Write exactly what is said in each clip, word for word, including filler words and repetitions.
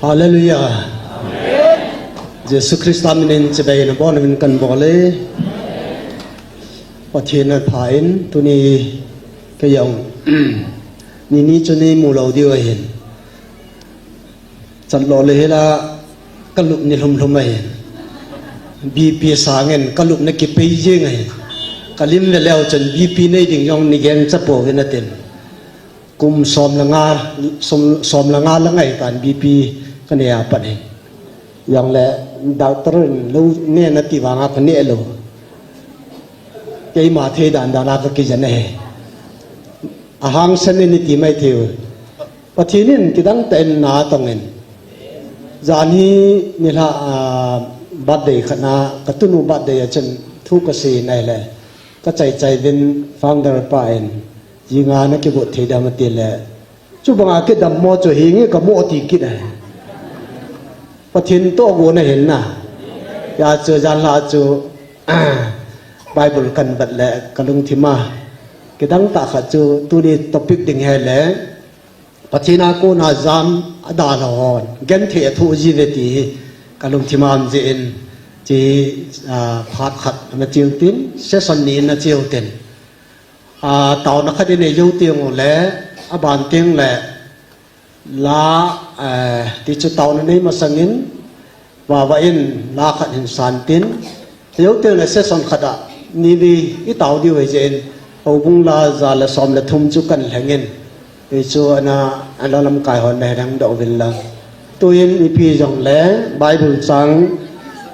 Hallelujah. Jesu Christa minin chibai nabon min kan bole. Pathen a pha in tuni kayong nini chuni mulou diu ahin. Chan lo le hela kalup ni lhum lhum ahin. B P sangin kalup na kipei jing ahin. Kalim ve leo chun B P nei ding jong ni gen chapo vin atin. Kum som le nga, som, som le nga le ngai tan B P ka nei a pat hi. Jong le doctor in lo ne na ti vanga ka ne lo. Keima thei dan dan a ka kijen ahi. Ahang sen in ti mai thei u. Pathen in kidang tah in na tong in. Jan hi nilha, ah, birthday khat na, ka tunu birthday a chun thu ka sei nai le. Ka chai chai vin founder pa in. Jinga na kigot thei dam ati le. Chubanga kidam mo chu hinge ka mo ti kit ai. Pathen to go na hin na. Ya chu jan la chu, Bible kan bat le ka lungthim a. Kidang tah khat chu tuni topic ding hi le. Pathen a kona jam a dalha hon. Gen thei a thu ji ve ti hi ka lungthim a um jin. Chi, ah, phat khat na chiu tin, session ni na chiu tin. A, taona khat in ei jou teng u le, a ban teng le, la, eh, ti chu taona nei masangin, vava in la khat hin san tin, jou teng le session khat a, ni li i tao diu hei jeh in, houbung la ja le som le thum chu kan lhengin, ei chu ana, ana lamkai hon na heng dou vin lang. Tuin ipi jong le, Bible chang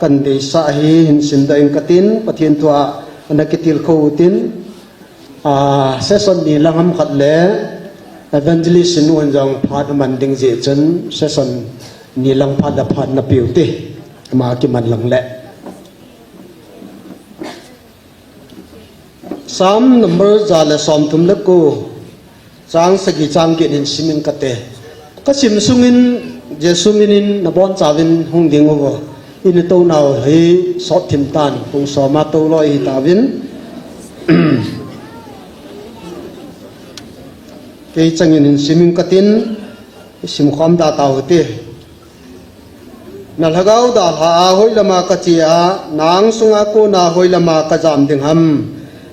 kan deisah hi hin sim dou in katin, Pathen thu a ana kitilkhou tin, Ah, session ni lang ham khat le evangelist nu in jong phat man ding jeh chun session ni lang phat da phat na piu te. Ama kiman lang le. Psalm number ja le som thum le ko. Chang sagi chang get in simin kate. Ka sim sungin Jesu minin nabon chauvin hung ding uvo. Ini tou nau hi sot thim tan hung soma tou loi hi tauvin. Kei changin in simin katin sim khom da tau te. Na lhagao dalha a hoilama ka che a, nang sunga kona hoilama ka jam ding ham.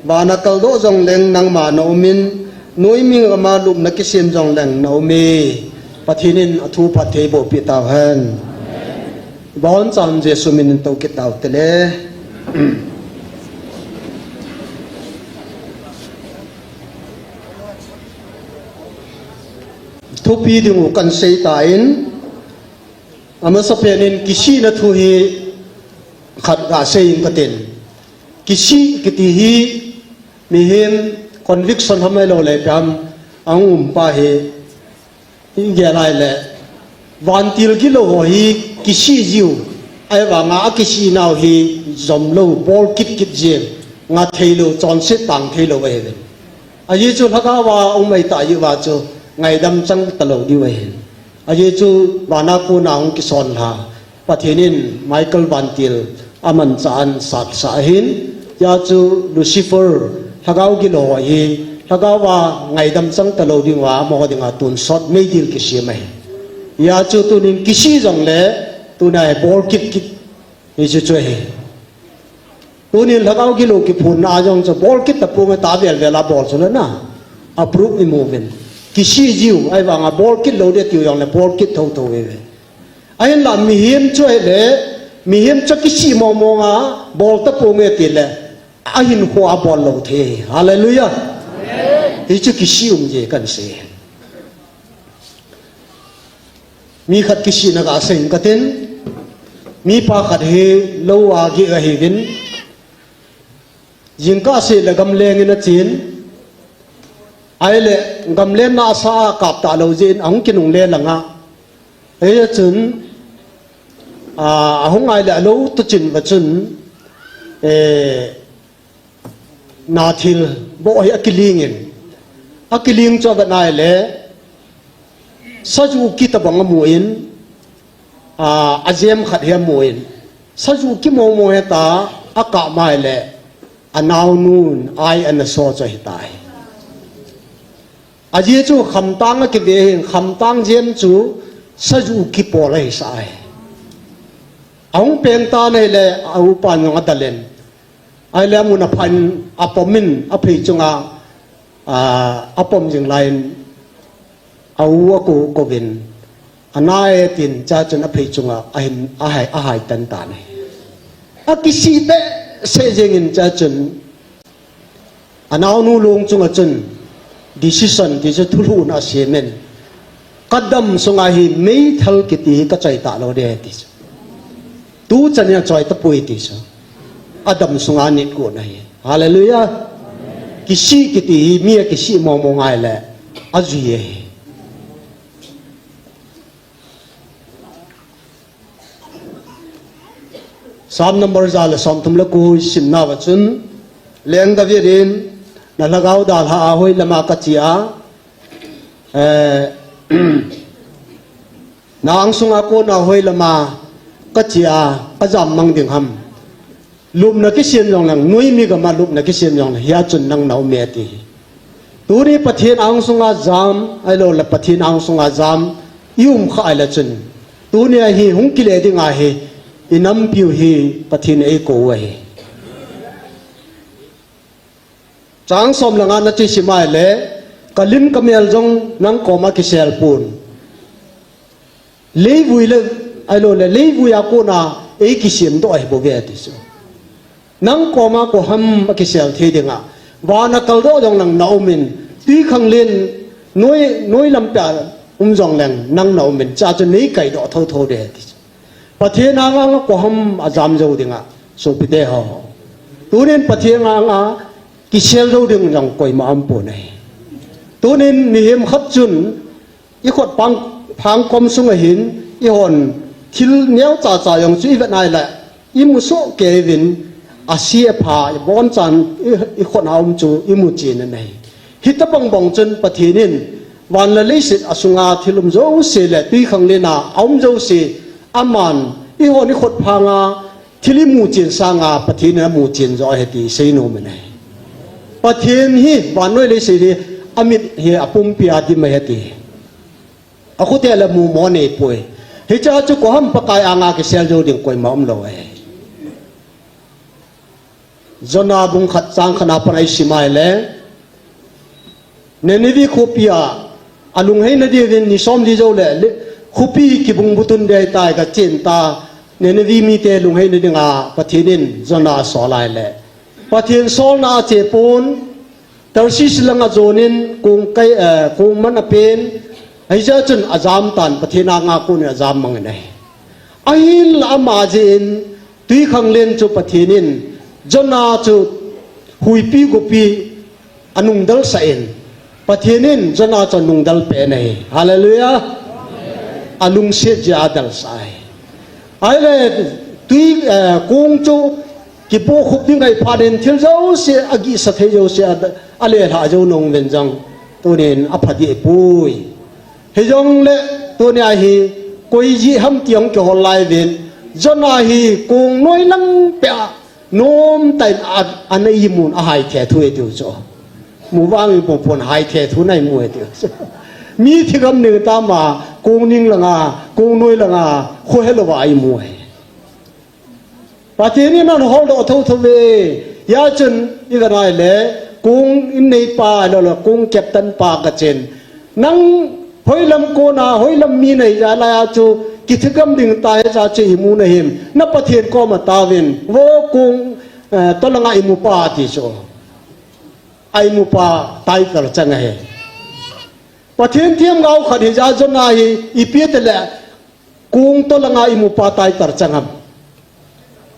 Vana kaldoh jong leng nangma na umin, noiming ama lupna kisem jong leng na ume. Pathen in a thu phatthei boh peh tau hen. Bon chan Jesu minin tou kit tau te le. Thupi ding u kan sei ta in, amasapen in kisihna thu hi khat ga sei in katin. Kisih kiti hi mihem conviction ham ahilou le pi ham ahung um pa hi i gel lai le vantil gilou ho hi kisih jiu. Ahivanga akisih nau hi jomlou bol kit kit jeng, nga theilou, chonset tang theilou ahi ve. Ajeh chu lhagao a um ahi ta jeh uva chu ngaidam chang talou diu ahi. Ajeh chu vana kona hung kison lha Pathen in Michael vantil amanchah a asat sah ahin, hijeh chun Lucifer lhagao gilou hi lhagao a ngaidam chang talou ding uva amaho dinga tonsot meidil kisem ahi. Hijeh chun tunin kisih jongle tuna hi bol kit kit hi chu chu ahi. Tunin lhagao gilou kiphunna a jong chu bol kit taponge ta vel vel a bol chu le na. A proof i mu uvin. Kisih jiu, ahivanga bol kit lou ding tiu jongle bol kit thotho ve ve. Ahinla mihem chu ahile, mihem chu kisih mong mong a bol taponge tile, ahinkhoa bol lou thei. Hallelujah. Hichu kisih um jeh kan sei. Mi khat kisihna ga sei in katin, mipa khat hi lou a geh ahiuvin, jingkah seh le gamleng in achen, ahile gamlenna asa a kap talou jeh in ahung kinungle lang a, hichun, a, ahung ahile alou tuchin uva chun, eh, nathil boh hi akiling in, akiling chu avet ahile, sajuh kitobang amu in, a, ajem khat hi amu in, sajuh kimong mong heta akap ahile, anaonun ai ana so chu ahitai. Ajeh chu khamtang akive hin, khamtang jem chu Saju kipol ahi sa ahi. Ahung peng tan ahile, a upan jong adalen. Ahile amun aphan, apom in, aphei chunga, a, apom jing laiyin, a u akou kouvin, ana e tin, chua chun aphei chunga, ahin, ahai, ahai tan tan ahi. Akisih behseh jengin chua chun, anaonu long chunga chun decision ti chu thulhuhna asem in. Kadam sunga hi meithal kiti hi kachoi talou ding ahi ti chu. Tuchan in achoi tapoi ti chu. Adam sunga nit gon ahi. Hallelujah. Kisih kiti hi mi akisih mong mong ahile ajui ahi. Psalm number ja le somthum le ko isimna uva chun, Leng David in, na lhagao dalha a hoilama kache a, eh, na angsunga kona hoilama kache a, kajam mang ding ham. Lupna kisem jongleng, noimi gama lupna kisem jongleng, hia chun nang na um e ati. Tuni Pathen angsunga jam, ahilou le Pathen angsunga jam, i um kha ahile chun. Tunia hi hung kile ding ahi, i nampiu hi Pathen eikou u ahi. Chang som le nga na che sim ahile, ka lim ka mel jong nang koma kisel pon. Leivui le, ahilou le, leivui a kona eikisem doh ahi bouve ati chu. Nang koma koi ham akisel thei dinga. Van a kaldoh jongleng na um in, twikhanglen noi, noi lampi a um jongleng nang na um in, chua chu nei kaidoh thotho ding ahi ti chu. Pathen anga koi ham ajam jou dinga, sopite ho. Tunin Pathen anga kisel jou ding jong koima aumpon ahi. Tunin mihem khat chun, i khut pang, phang kom sunga hin, eihon thil neocha cha jong chu i vet nai le, i mu soh kei uvin, ase apha, i bonchan, i, i khut a um chu i mu chen ahi. Hitabang bang chun Pathen in, van le leiset asunga thil um jouse le, twikhanglen a aum jouse, aman, eihon i khut phanga, thil i mu chen sanga Pathen in amu chen jo ahi ti seinom in ahi. Pathen hi vannoi leiset hi amit hi apumpi a dim ahi ti. Akhute le mumo neipoi. Hichea chu koi ham Pakai anga kisel jou ding koima umlou ahi. Jonah bung khat chang khat na pat a isim ahile, Nineveh khopi a, alunghei na diuvin ni som li jou le, le, khopi kibung butun ding ahitai kachen ta, Nineveh mite lunghei na dinga Pathen in Jonah asol ahile. Pathen solna ache pon, Tarshish langa jonin kong kai, eh, kong man apen, ahijeh chun ajam tan Pathen anga konin ajam mang in ahi. Ahinla ama jeh in, twikhanglen chu Pathen in, Jonah chu huipi gopi anungdal sah in, Pathen in Jonah chu anungdal pen ahi. Hallelujah. Alungset jeh a adal sah ahi. Ahile twi, eh, kong chu kipoh khup ding ahi phat in thil jouse agihsa thei jouse a, alelhah jou nung uvin jong tunin apha deh poi. Hijongle tunia hi koi jeh ham ti hung kihol lai uvin, Jonah hi kong noi lang peh a, Nomtah in a, ana imun ahaithe thu e tiu chu. Mu vang imu pon haithe thu na imu e tiu chu. Mi thigam ning tama, kong ning langa, kong noi langa, khohelou va imu e. Pathen in ahin holdoh thotho ve. Hijeh chun, i ga nai le, kong inneipa, lo lo, kong captain pa kachen. Nang hoilam kona, hoilam mi nahi jeh a lai a chu, kithigam ding tahi jeh a chu imu nahim. Na Pathen koma taovin, vo kong, eh, tolanga imupa ati chu. A imupa title chang ahi. Pathen themgao khat hijeh a Jonah hi ipi tile, kong tolanga imupa title chang ham.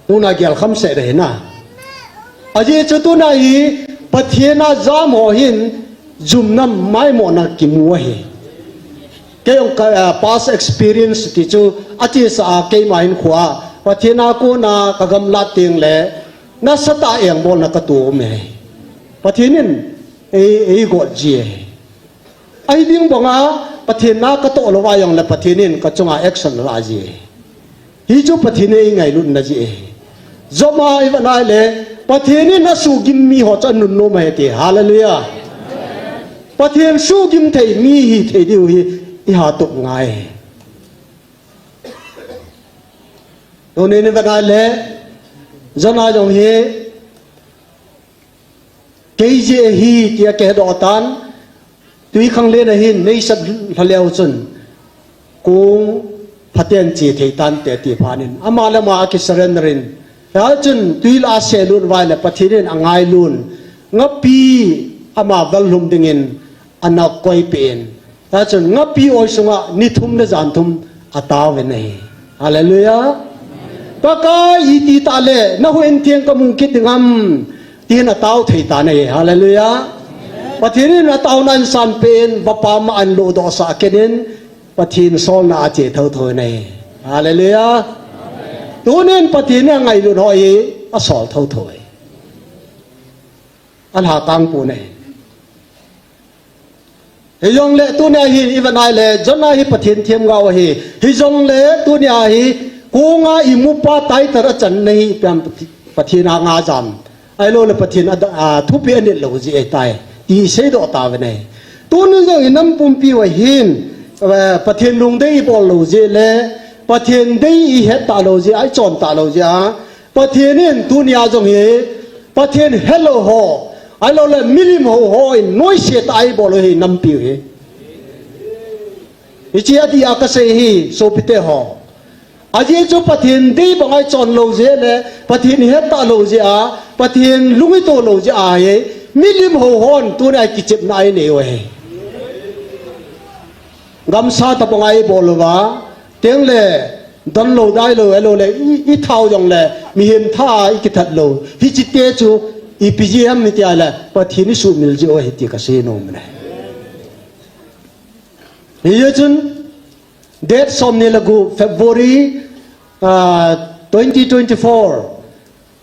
Tuna gelkham seh ding ahi na. Ajeh chu tuna hi Pathen a jam ho hin jumna maimona kimu ahi. Kei jong ka, ah, past experience ti chu achesa a keima hinkhoa Pathen a kona ka gamlat teng le nasatah a engbolna katoh um e. Pathen in ei, eigot ji e. Ahi ding banga Pathen na katoh lou va jongle Pathen in kachunga action ala ji e. Hichu Pathen in eingailutna ji e. Job a iva nai le Pathen in asuhgim mi ho chu anunnom ahi ti. Hallelujah. Pathen suhgim thei mi hithei diu hi iha tup ngai. Tuni ni vana le, Jonah jong hi, kei jeh ahi, tia kihedoh tan, tui khanglen a hin, neisat lha leu chun, kong phaten che thei tante ti phat in, ama le ama akisurrender in, hia chun tui lah a selut uva le Pathen in angailun, ngapi ama vel lhum dingin, ana koipeh in. Hia chun ngapi oi sunga ni thum le jan thum atao uvin ahi. Hallelujah. Pakai iti tah le, na huhhing theng kamu kit ding ham, tin atao thei tan ahi. Hallelujah. Pathen in ataona ahin sanpeh in, vapam a ahin lodohsah kit in, Pathen solna a ache thotho in ahi. Hallelujah. Tunin Pathen in angailut ho hi asol thotho e. Alha tang pon ahi. Hijongle tunia hi, i va nai le, Jonah hi Pathen themgao ahi. Hijongle tunia hi, konga imupa title achan na hi, ipi ham Pathen anga jam. Ahilou le Pathen a, a, thupeh anit lou jeh ahitai. Ti seidoh tauvin ahi. Tuni jong inam pumpi uva hin, eh, Pathen lungdei ibol lou jeh le, Pathen dei ihet talou jeh, ichon talou jeh a, Pathen in tunia jong hi, Pathen helou ho, ahilou le milim hou ho in noise tah a eibol u hi nampi u hi. Hiche adih a kasei hi, sopite ho. Ajeh chu Pathen dei banga ichon lou jeh le, Pathen ihet talou jeh a, Pathen lung ito lou jeh a hi, milim hou hon tunia kichepna einei u ahi. Gamsa tabanga eibol uva, tengle, don lou dai lou, ahilou le, i, ithao jongle, mihem tha a ikithat lou. Hiche te chu, ipi jeh ham iti a le, Pathen isuhmil jeh u ahi ti kasei nom e. Hijeh chun, date somni le gup February, ah, twenty twenty-four.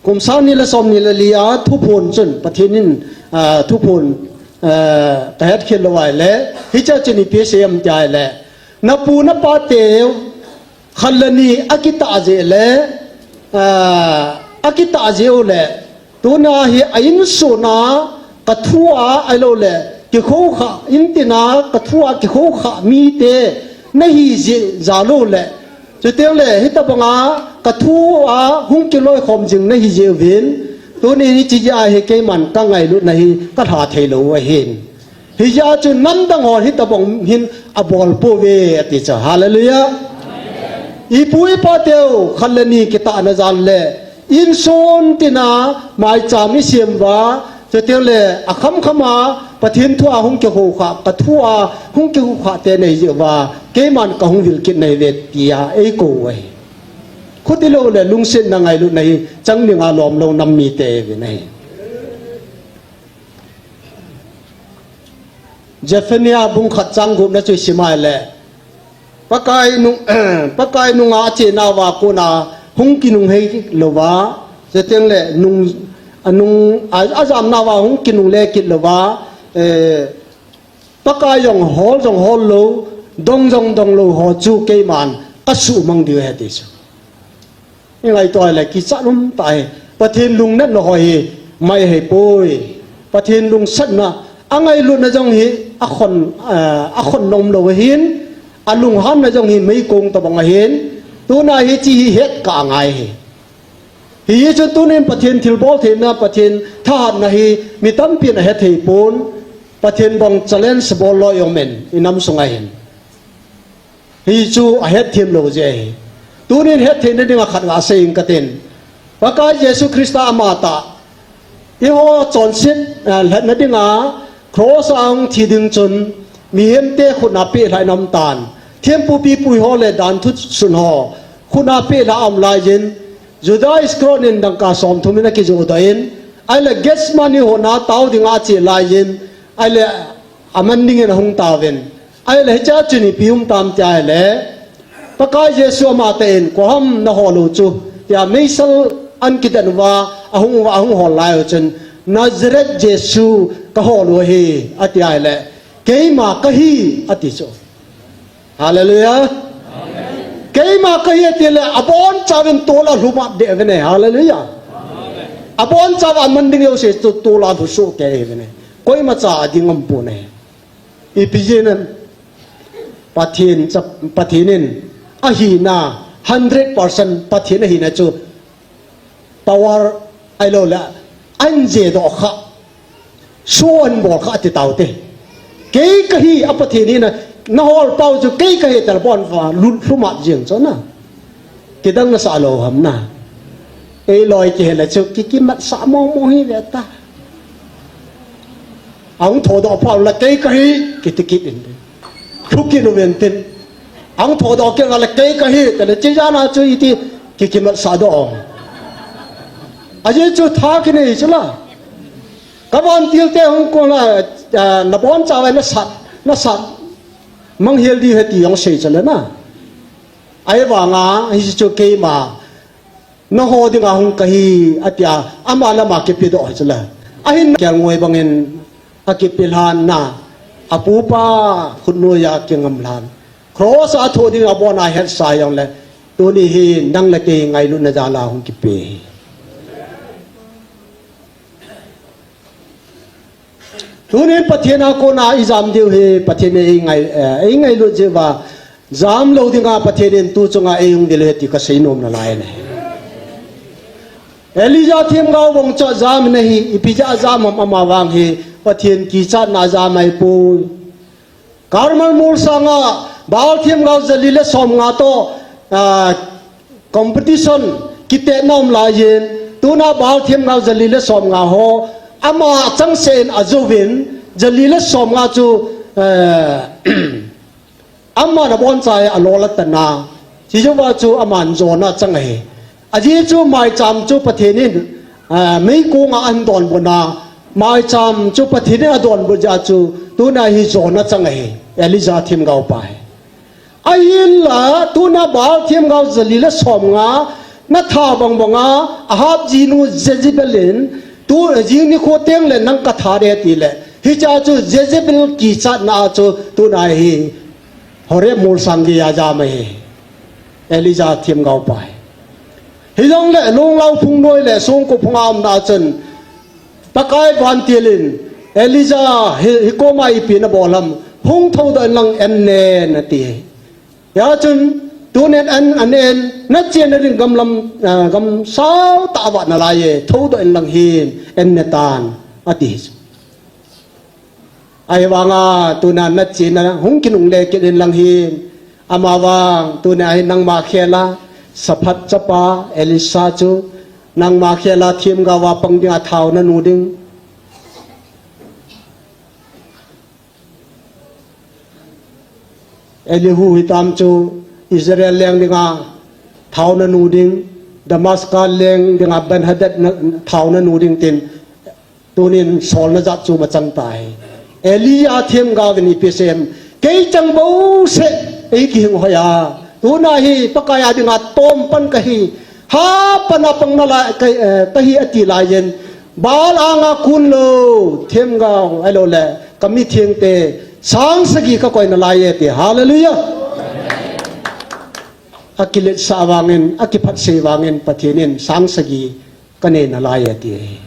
Kum sang ni le som ni le li a thuphon chun Pathen in, ah, thuphon, ah, kahet khel lou ahile, hiche a chun ipi asei em tia ahile, napu napa teu khat le ni akitah jeh le, ah, akitah jeh u le, tuna hi a insung a ka thu a ahilou le, kikhoukhah, intin a ka thu a kikhoukhah mite nahi jeh jal u le, chuteng le, hitabanga ka thu a hung kiloikhom jing nahi jeh uvin, tunin hiche jeh a hi keiman ka ngailutna hi ka lha thei lou u ahin. Hijeh a chu namdang hon hitabang hin abol pouve ati chu. Hallelujah. Ipu ipa teu khat le ni kitahna jal le, insung tina maicham isem uva, chuteng le, akham kham a Pathen thu a hung kikhoukhah, ka thu a hung kikhoukhah te nahi jeh uva, keiman kahung vil kit nahi uve tia eikou u ahi. Khuti lou le lungsetna ngailutna hi chang dinga lom lou nam mite eive nahi. Zephaniah bung khat chang gupna chu isim a ahile, Pakai nung, Pakai nunga achenauva kona hung kinunghei louva, chuteng le nung, anung, a, ajamnauva hung kinungle kit louva, eh, Pakai jong hol jong hol lou, dong jong dong lou ho chu keiman kasuhmang diu ahi ti chu. Ingaito le kichat um tah e. Pathen lungnatna ho hi mai ahipoi. Pathen lungsatna, angailutna jong hi akhon, eh, akhon nom lou ahin, alunghanna jong hi meikong tabang ahin, tuna hiche hi het kah angai ahi. Hijeh chun tunin Pathen thilbol theina, Pathen thahatna hi mi tampin ahethei pon, Pathen bang challenge bol loi um in, inam sunga hin. Hichu ahetthem lou jeh ahi. Tunin hettheina dinga khat nga seiyin katin. Pakai Jesu Christa amatah, eiho chonset, eh, lhatna dinga cross a hung thi ding chun mihemte khut a pehlhah in aum tan. Thempu pipu ho le danthu sun ho khut a pehlhah a um laiyin, Judas Iscariot in dangka somthum in akijohdoh in, ahile Gethsemane hon a tao dinga ache laiyin, ahile aman dingin ahung tauvin. Ahile hiche a chun ipi um tam tia ahile, Pakai Jesu amatah in, koi ham nahol u chu, tia meisel an kidan uva, ahung uva, ahung hol lai u chun, Nazareth Jesu kahol u ahi, ati ahile, keima kahi, ati chu. Hallelujah. Keima kahi ati le, abonchauvin tol a alhumat deh uvin ahi. Hallelujah. Abonchauva aman ding jouse chu tol a alhusoh kei uvin ahi. Koimacha ading um pon ahi. Ipi jeh inem? Pathen cha, Pathen in ahina hundred percent Pathen ahina chu power ahilou le, ahin jedoh kha, show ahin bol kha ati taute. Kei kahi a Pathen hina, nahol pau chu kei kahi tia bon va lut lhumat jeng chu na. Kidang nasah lou ham na. Ei loi kihe le chu ki, kimatsah mong mong hi ve ta. Ahung thodoh pau le kei kahi, kiti kit in. Thu kit uvintin. Ahung thodoh kit le kei kahi, tile chi jana chu iti ki, kimatsah doh. Ajeh chu tha kinei chu la. Ka vantil te hung kong la, ah, nabon chauve nasat, nasat. Manghel di he ti jong sei chu le na. Ahivanga, hichu keima. Naho dinga hung kahi, atia, ama le ama kipedoh hi chu le. Ahin kelngoi bangin, akipelhan na, apupa, khutnoiya kingam lhan. Cross a thoh dinga abona hetsa jongle, tuni hi nang le kei ngailutna jal a hung kipe hi. Tunin Pathen a kona ijam diu hi, Pathen in eingai, eh, eingailut jeh uva, jam lou dinga Pathen in tu chunga eihung dil u ahi ti kasei nom nalai ahi. Elijah themgao bang chu ajam in ahi, ipi jeh a ajam ham ama vang hi, Pathen kichatna a ajam ahipoi. Carmel molsang a Baal themgao jali le somnga toh, ah, competition kitetna um laiyin, tuna Baal themgao jali le somnga ho, ama achangseh in ajouvin, jali le somnga chu, eh, aman abonchauva alol atan a, chujouva chu aman jona achang ahi. Ajeh chu maicham chu Pathen in, ah, meikong a ahin donbut a, maicham chu Pathen in adonbut jeh a chu, tuna hi jona achang ahi, Elijah themgao pa hi. Ahinla, tuna Baal themgao jali le somnga, natha bang banga, Ahab jinu Jezebel in, tu jing nikho teng le nang katha ding ahi tile. Hichea chu Jezebel kichatna a chu, tuna hi, Horeb molsang geiya ajam ahi. Elijah themgao pa hi. Hijongle, lunglhai phungnoi le songkho phunga umna chun, Pakai vantil in, Elijah, hi, hikoma ipi nabol ham, hung thoudoh in lang an nen ati. Hijeh chun, tunin an, an nen, nachena ding gam lam, ah, gam sao tah a vat nalai e, thoudoh in lang hin, an ne tan, ati. Ahivanga, tuna nachena hung kinungle kit in lang hin, ama vang, tuna hi nangma khela, Shaphat chapa, Elisha chu, nangma khela themgao a pang dinga thao nanu ding. Elihu hitam chu Israel leng dinga thao nanu ding, Damascus leng dinga Benhadad na, thao nanu ding tin, tunin Saul najat chu machang tai. Elijah themgao vin ipi asei em, kei chang bouseh, ei kihing hoi a. Tuna hi Pakai a dinga tom pan kahi, hapan a pang nalai, ka, eh, kahi ati laiyin, Baal anga kun lou, themgao, ahilou le, ka mithengte, sang sagi kakoi nalai e ti. Hallelujah. Akiletsah vangin, akiphatsei vangin, Pathen in sang sagi kanei nalai e ti.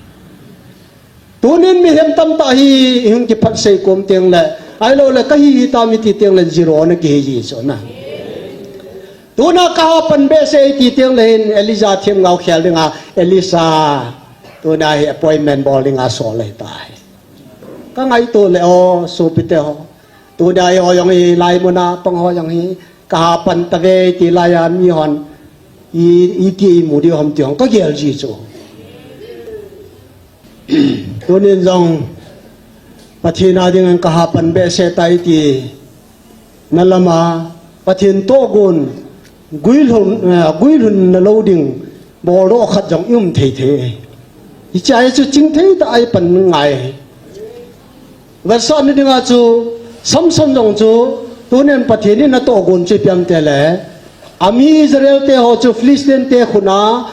Tunin mihem tamtah hi, ihung kiphatsei kom teng le, ahilou le, kahi hitam iti teng le, zero na kihi ji chu na. Tuna kahapan behseh iti teng le hin Elijah themgao khel dinga Elisha. Tuna hi appointment bol dinga asol ahitai. Kangaito le o, sopite ho. Tuna hi ho jong hi lai muna pang ho jong hi kahapan tave iti laiya mihon i, iti imu diu ham ti jong kagel ji chu. Tunin jong Pathen a dingin kahapan behseh tai ti nalama Pathen tohgon guilhun, eh, guilhun nalou ding boldoh khat jong i um thei thei. Hichea chu chingthei tah a ipan ngai. Vetsahna dinga chu Samson jong chu tunin Pathen in atohgon chu ipi ham itile, ami Israel te ho chu Philistine te khut a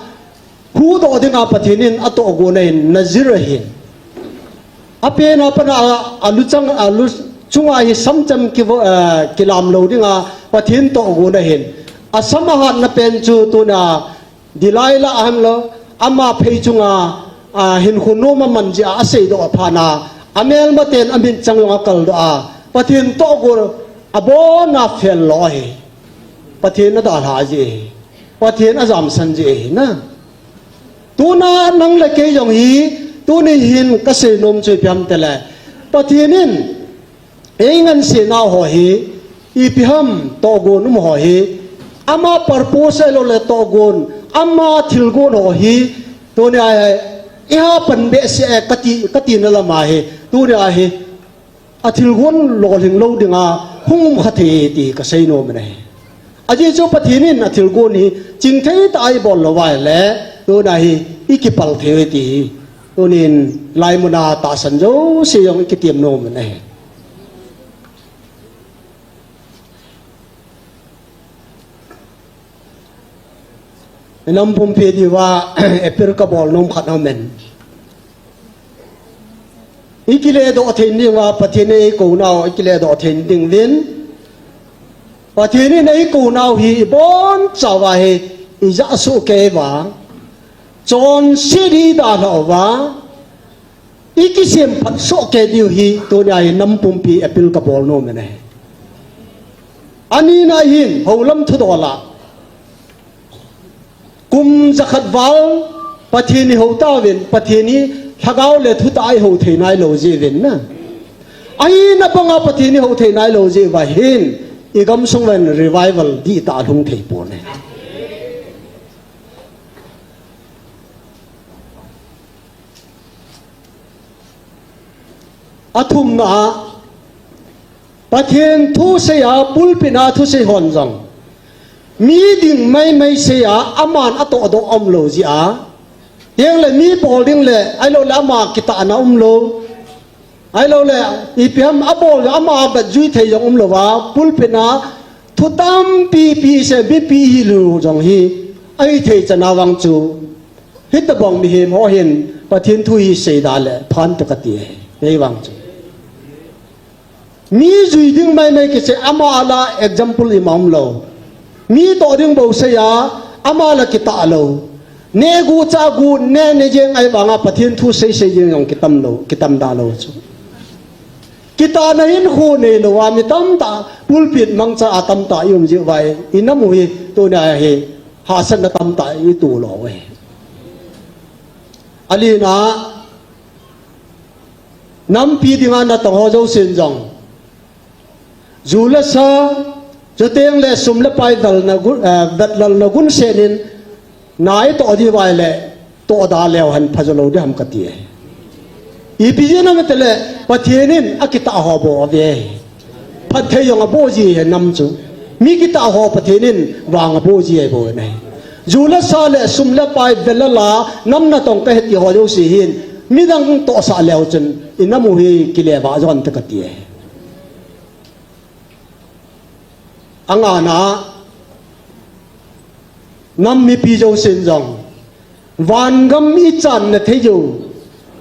huhdoh dinga Pathen in atohgon ahin, Nazir ahin. Apen a pat a, aluchang, alu chunga hi samcham ki, eh, kilam lou dinga Pathen tohgon ahin. Asam ahatna pen chu tuna Delilah ahin lou, ama phei chunga, ah, hinkho nom aman jeh a aseidoh aphat na, amelmaten amitchang jong akaldoh a, Pathen tohgon abon a fel lou ahi. Pathen adalha ji ahi. Pathen ajamsan ji ahi na. Tuna nang le kei jong hi, tuni hin kasei nom chu ipi ham tile, Pathen in eingansena ho hi, ipi ham tohgon um ho hi, ama purpose ahilouleh tohgon, ama thilgon ho hi, tuni a hi, ihapan behseh e kati, katina lama hi, tuni a hi, athilgon lolhing lou dinga hung um kha thei e ti kasei nom in ahi. Ajeh chu Pathen in athilgon hi chingthei tah a ibol lou uva ahile, tuna hi ikipal thei uve ti hi tunin laimuna tahsan jouse jong ikitem nom in ahi. Inam pumpi diuva appeal kabol nom khat aumin. Ikiledoh thei dinguva Pathen in eikou nau, ikiledoh thei ding uvin. Pathen in eikou nau hi ibonchauva hi ijah soh kei uva, chonset idalhah uva, ikisemphat soh kei diu hi tunia hi nam pumpi appeal kabol nom in ahi. Anina hin houlam thudol a, kum jakhat val Pathen ihou tauvin, Pathen hi lhagao le thutah a ihou thei nailou jeh uvin na. Ahina banga Pathen ihou thei nailou jeh uva hin, igamsung uva hin revival dihtah alhung thei pon ahi. Athumna a, Pathen thusei a, pulpit a thusei hon jong, mi ding maimai sei a, aman atohdoh umlou jeh a, tengle mi bol ding le, ahiloule ama kitahna umlou, ahiloule ipi ham abol jong ama bat jui thei jong umlouva, pulpit a thu tampipi sei, mipi hilou jong hi ahithei chan a vang chu, hitobang mihem ho hin Pathen thu hi seida le phante kati ahi, kei vang chu. Mi jui ding maimai kisei, ama la example ima umlou. Mi toh ding bou sei a, ama la kitah lou. Neh guh chah guh, neh neh jeng ahivanga Pathen thu sei sei jeng jong kitam lou, kitam da lou chu. Kitahna hinkho neilouva mi tamtah, pulpit mangcha a tamtah i um jeh uva, inam u hi tunia hi hahsatna tamtah itoh lou uve. Alina, nampi dinga natong ho jousen jong, ju le sa, chutengle sum le pai velna gun, eh, vetlelna gunsen in na itoh diu ahile, tohda leu hen phajo lou ding ham kati ahi. Ipi jeh ham itile, Pathen in akitah ho bou ave. Phatthei jong aboh ji ahi nam chu. Mi kitah ho Pathen in vang aboh ji ahi bou ahi. Ju le sa le sum le pai, vel le la, nam natong kahi ti ho jouse hin, midang tohsah leu chun, inam u hi kile vah jo inte kati ahi. Angana, nam mipi jousen jong, vangam ichanna thei u,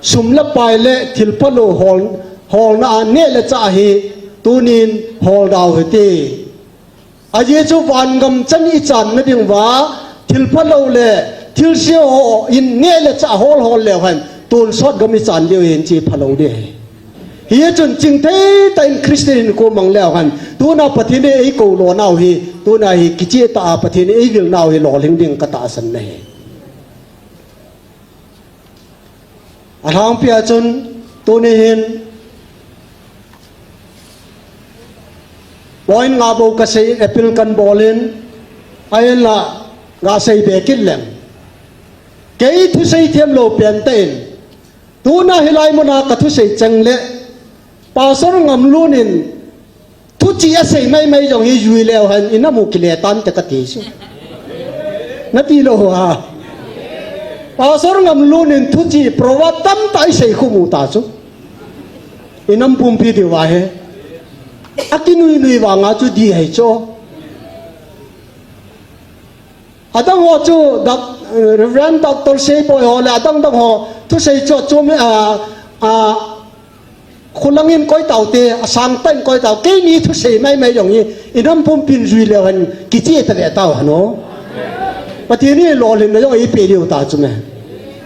sum le pai le thilphalou hol, holna a neh le chah hi tunin holda u hite. Ajeh chu vangam chan ichanna dinguva, thilphalou le thilse ho in neh le chah hol hol leu hen, tonsot gam ichan diu hin che phalou ding ahi. Hichun chingthei tah in Christian hinkho mang leu hen, tuna Pathen in eikou lonau hi, tuna hi kicheh tah a Pathen in eivil nau hi lolhing ding katahsan ahi. Alhangpia chun, tuni hin, point nga bou kasei, appeal kahin bol in, ahinla gasei be kit leng. Kei thusei themlou pentah in, tuna hilai muna kathusei chengle, Pastor Ngamlun in, thuchih asei maimai jong hi jui leu hen, inam u kile tante kati chu. Nati lou ha. Pastor Ngamlun in thuchih proverb tamtah isei khum u ta chu. Inam pumpi diuva hi. Akinui nui vanga chu dih ahi chu. Adang ho chu, Doc-, Reverend Doctor Seiboi ho le adang dang ho thusei chu, chu mi, a, a, khulang in koi taute, asang tah in koi tau, keini thusei maimai jong hi, inam pumpin jui leu hen, kicheh tave tau hen o. Pathen in lolhinna jong eipeh diu ta chu me.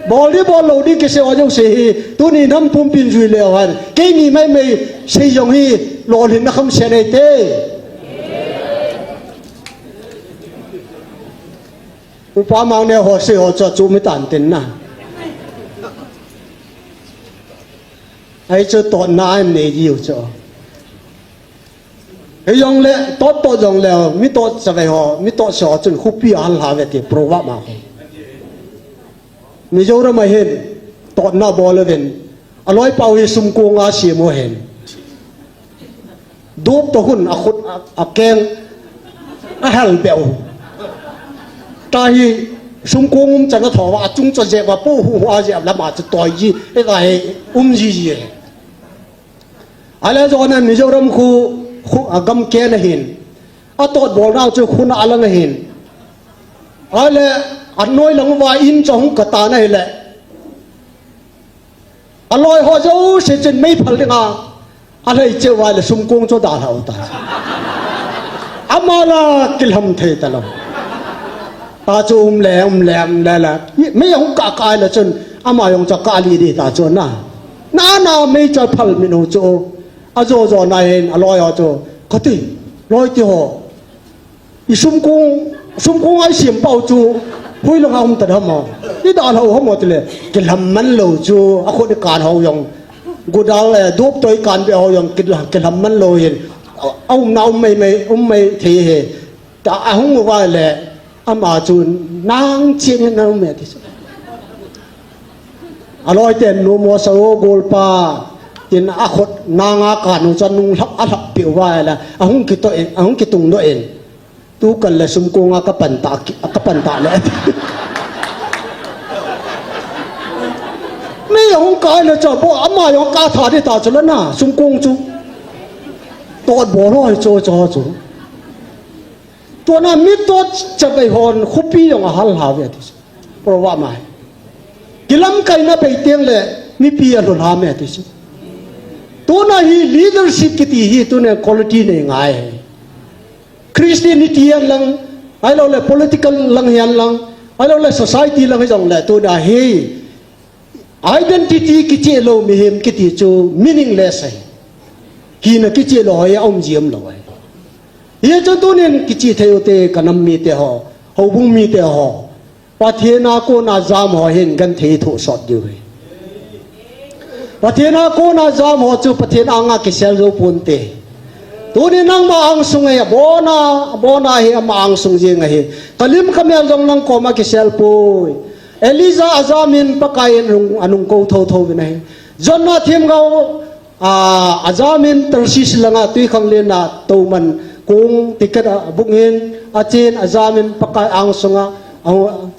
Bol ding bol lou ding kisei ho jouse hi, tuni inam pumpin jui leu hen, keini maimai sei jong hi, lolhinna khamset eite. Upa mang ne ho se ho chu chu mi tan tin na. Ai chu to na an nei ji u chu. Ei jong le, to to jong le, mi to sa ve ho, mi to sa ho chun khupi a hal ha ve ti proverb ma ho. Mizoram a hin, to na bol ven. A loi pau hi sumkung a si mo hen. Dup to hun a khut a, a keng a hal beu. Ta hi sumkung um chan a tho a chung cho je va pu hu hu a je la ma chu toi ji, e va he um ji ji e. Ale jona Mizoram khu, khu a gam ke na hin. A tot bol nau chu khu na a lang hin. Ale a noi lang va in cho hung ka ta na hi le. A loi ho jo se chin mei phal ding a. A lei che va le sumkung cho da hlau ta. Ama la kilham thei ta lo. Ta chu um le, um le, um le la. Mei hung ka kai le chun ama jong cho ka li di ta chu na. Na na mei cho phal min hu chu. A jo jo na hin a loi ho chu. Ka ti, loi ti ho. I sumkung, sumkung ai siam pau chu, hui langa um ta ham a. I da lo ham a ti le, kilham man lo chu, a khut i kan ho jong. Gudal, eh, dup toi kan be ho jong, kilham, kilham man lo hin. A, a um na um mai mai, um mai thei he. Ta a hung va le, ama chu nang chin na um e ti. A loi ten nu mo sa o gol pa, tin a khut nanga ka nu chan nung lhap a lhap piu va la, a hung ki to in, a hung ki tung do in. Tu kal le sumkung a ka pan ta ki, a ka pan ta le. Mei a hung kai le cha bo, ama jong ka tha di ta chu la na, sumkung chu. Tot bo loi chu chu chu. Tua na mi tot cha bai hon, khupi jong a hal ha ve ti. Proverb mai. Kilam kai na bai tiang le, mipi a lhun ha me ti si. Tuna hi leadership kiti hi tuna quality nei ngai. Christianity hian lang, ai lo le political lang hian lang, ai lo le society lang hi jong le tuna hi identity kichi lo mihem kiti chu meaningless ai. Kina kichi lo ai um jiam lo ai. Hi chu tunin kichi thei u te ka nam mi te ho, ho bung mi te ho. Pathen a kona jam ho hin genthei thu sot diu hi. Pathen a kona jam ho chu Pathen anga kisel jou ponte. Tuni nangma angsung hi abona, abona hi ama angsung jing ahi. Kalim kamel jong nang koma kisel poi. Elijah ajamin Pakai in anung, anung kou thotho vin ahi. Jonah themgao A, ajamin Tarshish langa twikhanglen a toman kong ticket a book in, achen ajamin Pakai angsunga, a,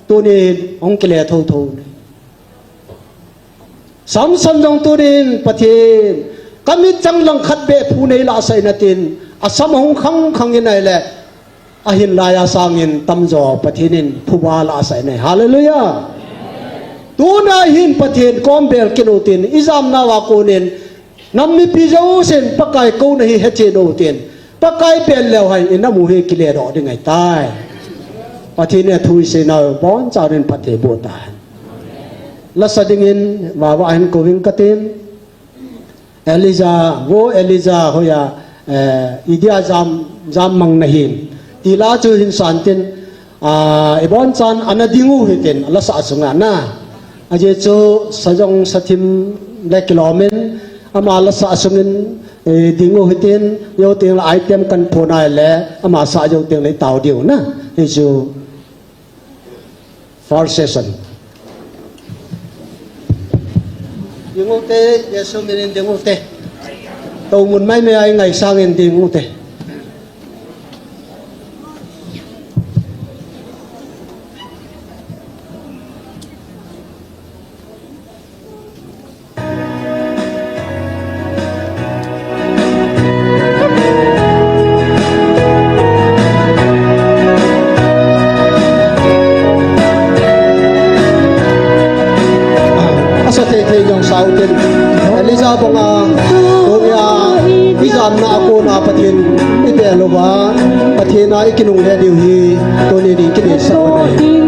tunin hung kile thotho ne. Samson jong tunin Pathen, kamit chang lang khat beh phu nei la sai natin, asam hung khang khang in ai le, Ahin laiya sangin tamjo Pathen in phuba la asai nei. Hallelujah. Tuna hin Pathen kom bel kit utin, ijamna uva konin, nam mipi jousen Pakai kouna hi hechen utin, Pakai bel leu hen inam u hi kile doh ding ahitai. Pathen in athu isei nau bonchauvin phatthei boh tahen. Lasa dingin vava hin kouving katin. Elijah, vo Elijah hoiya, eh, idia jam, jam mang nahin. Ti la chu hin santin, ah, ibonchan ana ding u hitin, lasa sunga na. Ajeh chu sajong sathim le kilomin, ama lasa sungin, eh, ding u hitin, jou teng le item kan phonai le, ama sa jou teng le tao diu na. Hichu. First session. Ding u te, Jesu minin ding u te. Tou mun mai mai ai ngai sangin ding u te. Asa thei thei jong sau tin. Elijah banga, tunia, ijamna a kona Pathen i bel uva, Pathen a i kinungle diu hi, tuni ding kidei sa uva nei.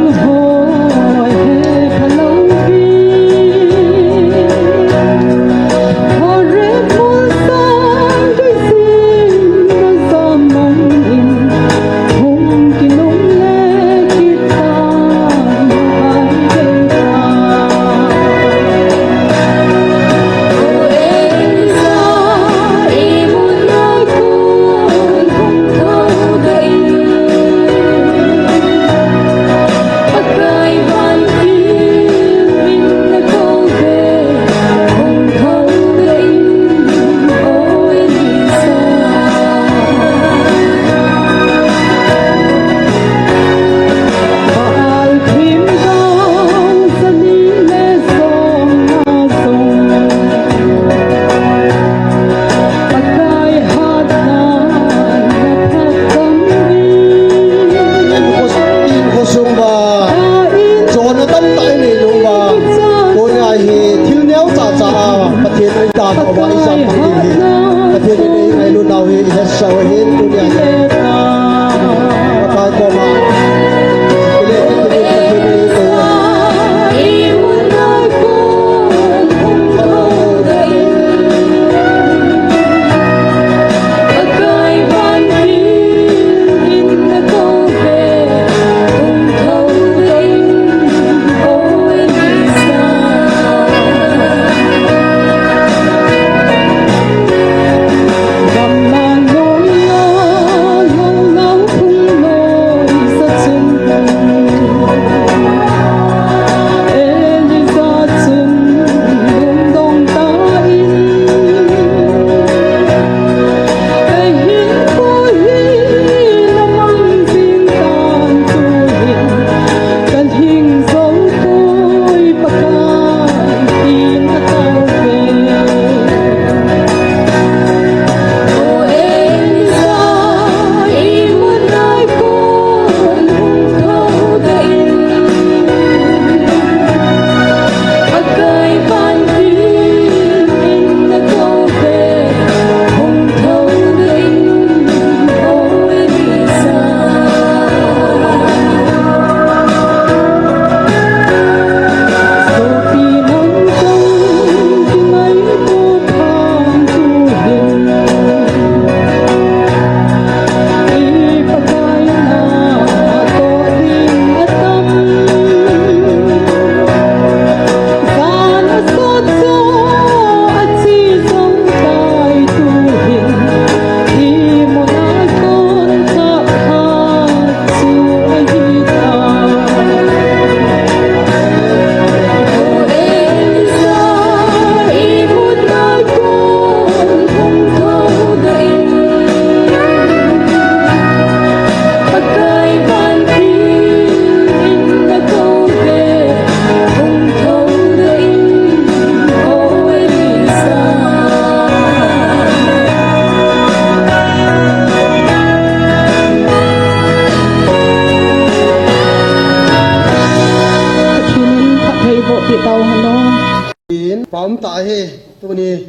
Tah hi, tuni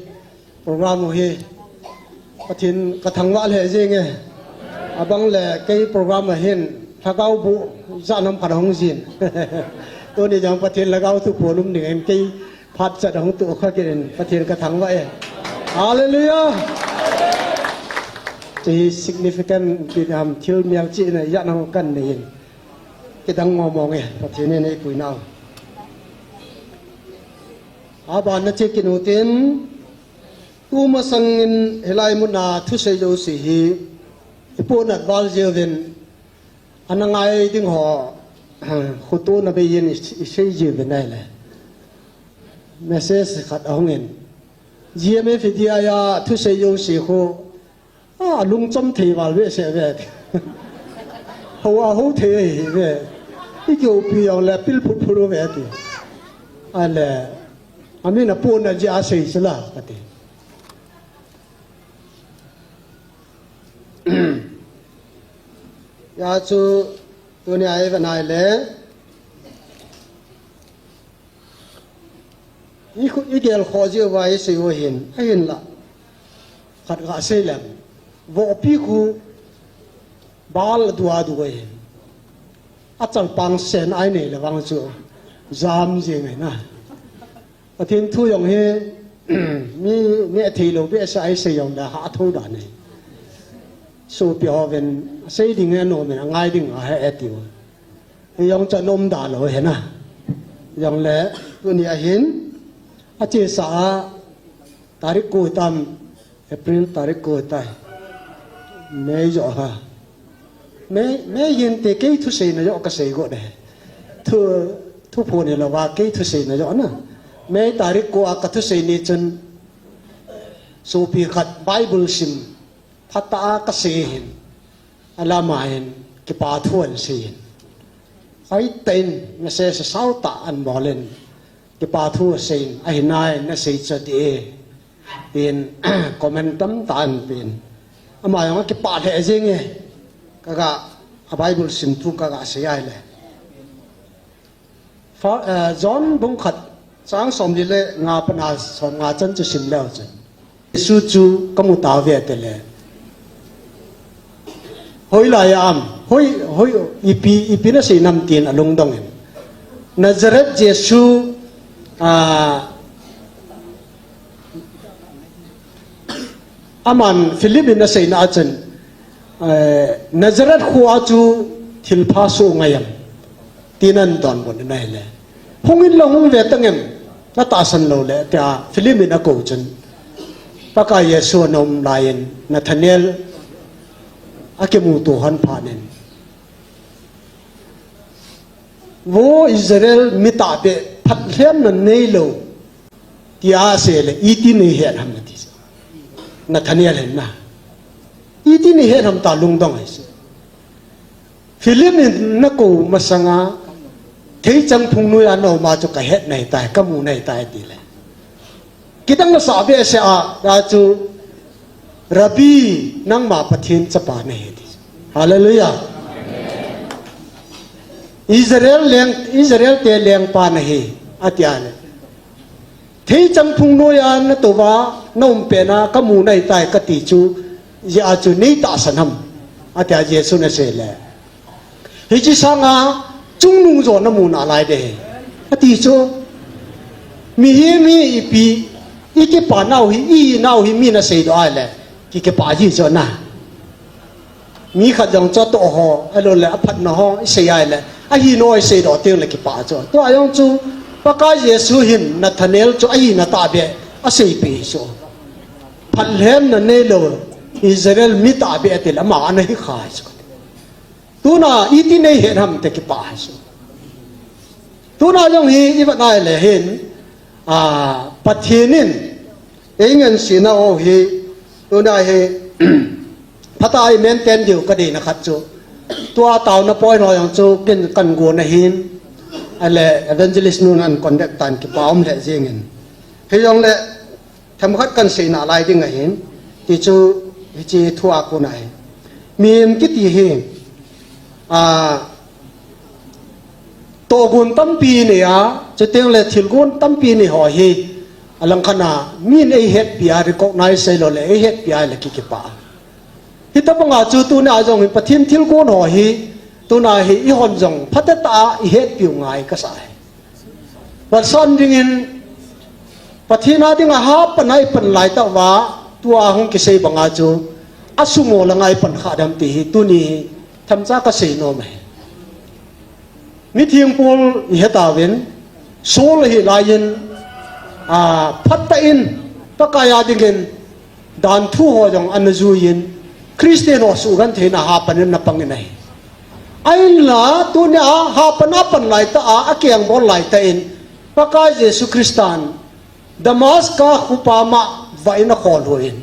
program u hi Pathen ka thangvah lheh jenge. Abang le kei program a hin lhagao bu ijat ham khat hung jin. Tuni jong Pathen lhagao thuphon um ding in kei phat chat hung tu kha kit in Pathen ka thangvah e. Hallelujah. Chu hi significant ti ham thil mial chi na ijat ham kan nei in. Kidang mong mong e Pathen in eipui nau. Aban na che kit u tin, tu masang in hilai mun a thusei jouse hi ipuhnat val jeh uvin ana ngai ding ho, khutu na bei in i, isei jeh uvin ahile. Message khat ahung in. G M F D I a thusei jouse khu A, lungchom thei val ve se ve ti. Ho a ho thei ahi ve. I keu pi jong le pil phut phut ve ti. Ahile, amin apuhna jeh a sei chu la, kati. Hijeh chun, tuni a i vet ahile, I khu, i gel khoh jeh uva i sei u ahin, ahinla. Khat ga sei leng. Vohpi khu bal dua du ahin. Achal pang sen a i nei le vang chu jam jing ahi na. Pathen thu jong hi, mi, mi athei lou behseh a i sei jong le hatho dan ahi. Sopi hovin, sei ding anom in, angai ding ahi e tiu. Hijong chu anom da lou ahi na. Jongle, tuni a hin, achesa a, tarik ko tam, April tarik ko tai. May jo ha. May, May hin te kei thuseina jo ka sei go de. Thu, thuphon hilou va kei thuseina jo na. May tarik ko a ka thusei ni chun, sopi khat Bible sim, phatah a ka sei hin. Alam a hin kipa thu ahin sei in. Hoitah in message asao tah ahin bol in. Kipa thu asei in. Ahi nai nasei chu ati e. Tin comment tamtah ahin pe in. Ama jong akipah lheh jeng e. Kaga a Bible sim thu kaga sei ahile. Fa-, eh, John bung khat, chang somli le nga pana somnga chan chu sim leu chun. Jesu chu kamu tauve atile. Hoilai a am, hoi, hoi, ipi, ipi nasei nam tin alungdong in. Nazareth Jesu, ah, Aman Philip in aseina a chun, eh, Nazareth kho a chu thilpha soh ngai am? Tin ahin donbut in ahile. Hung in lang hung ve tang em? Na tahsan lou le, tia Philip in akou chun. Pakai Jesu ana um lai in, Nathanael akimuto hon phat in. Vo Israel mi tahbeh phatlhemna neilou, tia asei le, iti nei het ham ati. Nathanael hin na. Iti nei het ham ta lungdong ahi. Philip in nakou masanga, theichang phung noiya naum a chu kahet nahi tai, kamu nahi tai ati le. Kidang nasah behseh a, tia chu, Rabbi, nangma Pathen chapa nahi ati. Hallelujah. Israel leng, Israel te lengpa nahi, ati a le. Theichang phung noiya natouva, naum pet na, kamu nahi tai kati chu, hijeh a chu nei tahsan ham, ati a Jesu in asei le. Hiche sanga chungnung jo namu nalai de. Ati chu. Mihem hi ipi, ikipa nau hi, inau hi min aseidoh ahile. Ki, kipah ji chu na. Mi khat jong chu atoh ho, ahilou le aphatna ho, isei ahile. Ahi nau iseidoh teng le kipah chu. Tua jong chu, Pakai Jesu hin Nathanael chu ahina tahbeh, aseipeh hi chu. Phatlhemna neilou, Israel mi tahbeh ati le ama ana hi kha hi chu. Tuna iti nei het ham ti kipah ahi chu. Tuna jong hi i vet nai le hin, a, Pathen in, ei ngansena ho hi, tuna hi, phatah a i maintain diu ka deina khat chu. Tua taona point ho jong chu, ken kan gon ahin, ahile evangelist nun ahin contact tan kipa um lheh jeng in. Hijongle, Themkhat kan seina lai ding ahin, ti chu hiche thu a kon ahi. Mihem kiti hi, a, tohgon tampi nei a, chuteng le thilgon tampi nei ho hi, Alangkhat a, min eihetpi a, recognize seilou le, eihetpi a le kikipah. Hitabanga chu tuna jong hi Pathen thilgon ho hi, tuna hi eihon jong phatecha a ihetpiu ngai kasa hi. Pathen dingin, Pathen a dinga hapan a ipan laitah uva, tua hung kisei banga chu, asumo langa ipan kha dem ti hi, tuni hi, themcha kasei nom ahi. Mitheng Paul ihetauvin, Saul hilaiyin, a, phatah in, Pakai a dingin, dan thu ho jong ana juiyin, Christian ho sugentheina hapan in ana pangin ahi. Ahinla, tunia hapan a pan laitah a, akeng bol laitah in, Pakai Jesu Christan, Damascus khopi a vah in akholhuin.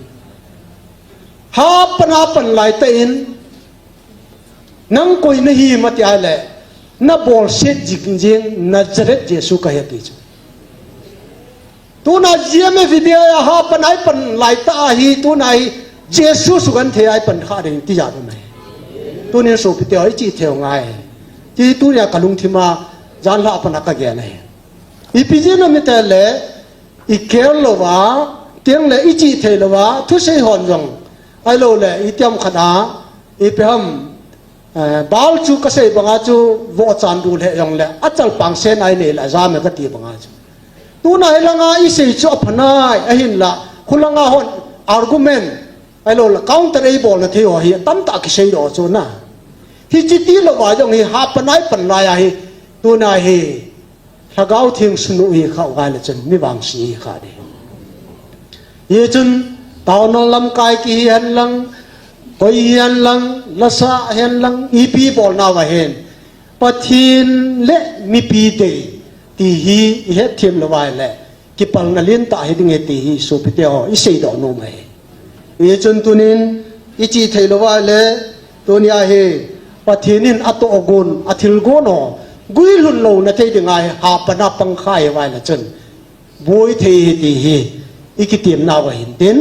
Hapan a pan laitah in, nang koi nahim ati a le, nabolset jing jing Nazareth Jesu kahi ati chu. Tuna G M F India a hapan a ipan laitah a hi, tuna hi Jesu sugenthei a ipan kha ding ti jat um ahi. Tunin sopite ho, ichih theiu ngai. Ti tunia kalungthim a, janhi a pat a kagel ahi. Ipi jeh inem itile, ikhel louva, tengle ichih thei louva, thusei hon jong, ahilou le, itiham khat a, ipi ham, eh, Baal chu kasei banga chu, vohchan dul he jongle, achalpang sena inei le, ajam e kati banga chu. Tuna hilanga isei chu aphanai, ahinla, khulanga hon argument, ahilou le, counter eibolna thei ho hi, tamtah kisei doh chu na. Hiche tilouva jong hi, hapan a ipan lai ahi, tuna hi, Lhagao Theng sunu hi kha uva le chun, mi vangse hi kha ding. Hichun, taona lamkai kihi hen lang, koi hi hen lang, lasa hen lang, ipi bolna uva hen. Pathen le mipi dei, ti hi ihet them louva le, kipalna lentah hiding ahi ti hi sopite ho, isei doh nom ahi. Hichun tunin, ichih thei louva le, tunia hi, Pathen in atohgon, athilgon ho, guilhun louna thei dinga hi, hapan a pang kha uva le chun, boi thei ahi ti hi, ikitemnauva hin tin,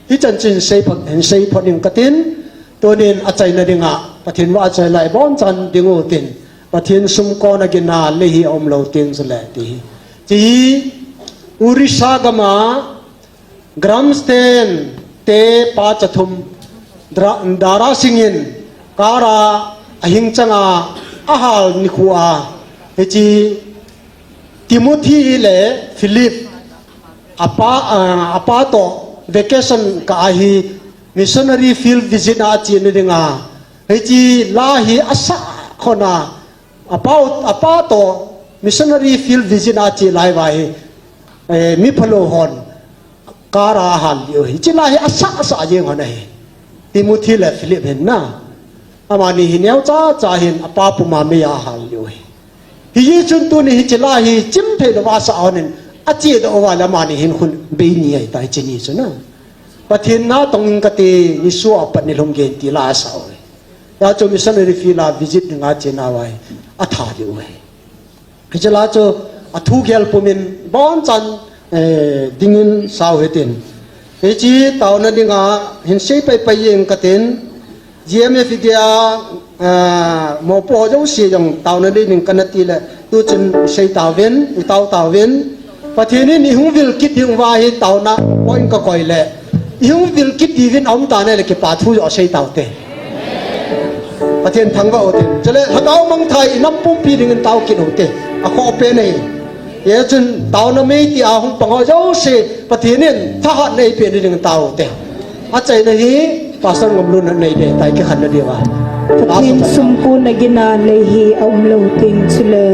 hichan chun sei phot, hin sei phot ing katin, tunin achaina dinga, Pathen vahchoi lai abonchan ding utin, Pathen sumkon a gin a lei hi aumlou teng chule ti hi. Hiche hi, Orissa gam a, Grahamstan te pa chathum, Dra-, Dara Singh in car a ahing changa ahal nikho a, hiche Timothy le Philip apa, ah, apa toh vacation kah a hi missionary field visit a chena dinga, hiche la hi asah khon a, apa, apa toh missionary field visit a che lai uva hi, eh, mi phalou hon car a ahal lih u ahi. Hiche la hi asah asah jeng hon ahi. Timothy le Philip hin na. Amani hi neocha cha hin apa puma mei a ahal lih u ahi. Hichun tuni hiche la hi chimthei louva asah hon in ache doh uva le amani hin khun bei ni ahitai hiche ni chu na. Pathen natong ing kate, nisoh apat nilhum gei in ti la asah u ahi. Hijeh chun missionary field a visit dinga chena uva hi atha lih u ahi. Hiche la chu athu gel pumin abonchan, eh, dingin sao hitin. Hiche taona dinga hin sei paipai jeng katin, G M F India, ah, mopo ho jouse jong taona ding kana ti le, tuchun sei tauvin, itao tauvin. Pathen in ihung vil kit ding uva hi taona point kakoi le, ihung vil kit diuvin aum tan ahile kipa thu joh sei taute. Pathen thangvah ute. Chule lhagao mangthah in inam pumpi dingin tao kit ute. Akhoh pen ahi. Hichun taona mei tia hung pang ho jouse Pathen in thahatna eipeh dingin tao ute. Achaina hi Pastor Ngomlun in anei ding ahitai kikhenna diuva. Pathen sumkon a gin a lei hi aumlou teng chule.